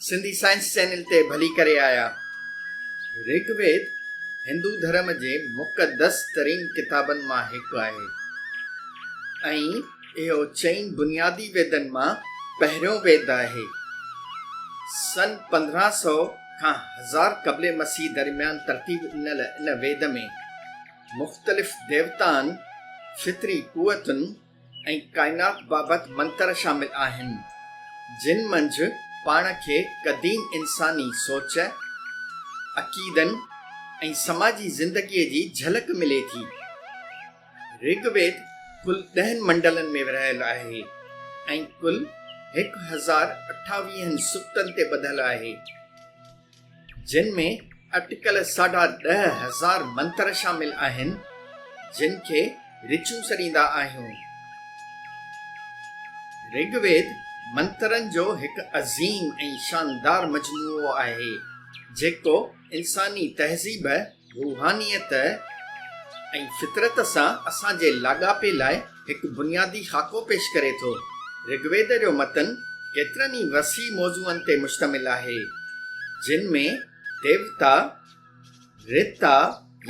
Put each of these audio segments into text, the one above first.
Sindhi science channel تي ڀلي ڪري آيا. رگ ويد هندو ڌرم جي مقدس ترين ڪتابن مان هڪ آهي ۽ اهو چئن بنيادي ويدن مان پهريون ويد آهي. سن 1500 کان هزار قبل مسيح درميان ترتيب ڏنل ان ويد ۾ مختلف ديوتائن، فطري قوتن ۽ ڪائنات بابت منتر شامل آهن، جن منجهه پاڻ کي قديم انساني سوچ، عقيدن ۽ سماجي زندگيء جي جهلڪ ملي ٿي. رگ ويد ڪل ڏهن منڊلن ۾ ورهايل آهي ۽ ڪل هڪ هزار اٺاويهن سڪتن تي ٻڌل آهي. جن ۾ اٽڪل ساڍا 10,000 منتر شامل آهن، جن کي رچون سڏيندا آهيون. رگ ويد منترن جو هڪ عظيم ۽ شاندار مجموعو آهي، جيڪو انساني تهذيب، روحانيت ۽ فطرت سان اسان جي لاڳاپي لاء هڪ بنيادي خاڪو پيش ڪري ٿو. رگويد جو متن ڪيترن ئي وسيع موضوعن تي مشتمل آهي، جن ۾ ديوتا، رتا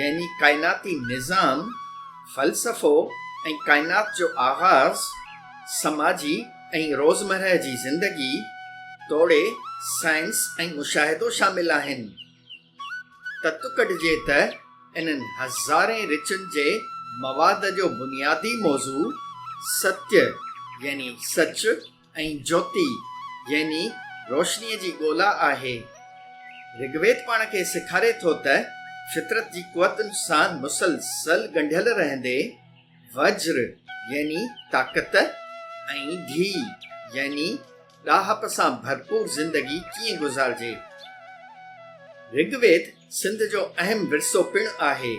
يعني ڪائناتي نظام، فلسفو ۽ ڪائنات جو آغاز، سماجي ۽ روزمرهه جي زندگي، توڙي سائنس ۽ مشاهدو شامل آهن. تت ڪڍجي ته انهن هزارين رچن جي مواد جو بنيادي موضوع ستيه يعني سچ ۽ جوتي يعني روشنيء جي ڳولا آهي. رگويد پاڻ کي سيکاري ٿو ته فطرت جي قوتن سان مسلسل ڳنڍيل رهندي وجر يعني طاقت ۽ ڌي يعني ڏاهپ سان ڀرپور زندگي ڪيئن گذارجي. رگ ويد سنڌ جو اهم ورثو پڻ آهي،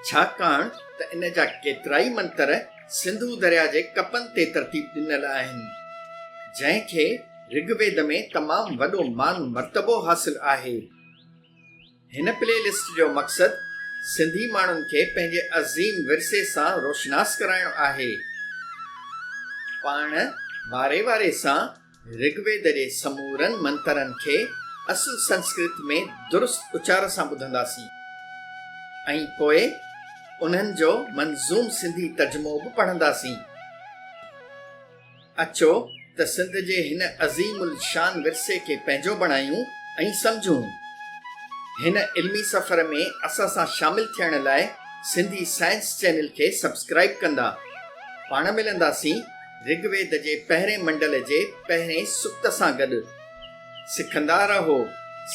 ڇاڪاڻ ته ان جا ڪيترائي منتر سنڌو درياء جي ڪپن تي ترتيب ڏنل آهن، جنهن کي رگ ويد ۾ تمام وڏو مان مرتبو حاصل آهي. هن پلي لسٽ جو مقصد سنڌي ماڻهن کي پنهنجي عظيم ورثي سان روشناس ڪرائڻ آهي. پاڻ واري واري سان رگ ويد جي سمورن منترن کي اصل سنسڪرت ۾ درست اچار سان ٻڌنداسين ۽ پوء انهن جو منظوم سنڌي ترجمو به پڙهنداسين. اچو ته سنڌ جي هن عظيم الشان ورثي کي پنهنجو بڻايون ۽ سمجهون. هن علمي سفر ۾ اسان سان شامل ٿيڻ لاء سنڌي سائنس چينل کي سبسڪرائيب ڪندا. پاڻ ملنداسين رگ ويد جي پهرين منڊل جي پهرين سڪت سان گڏ. سکندا رهو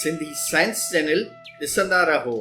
سنڌي سائنس چينل ڏسندا رهو.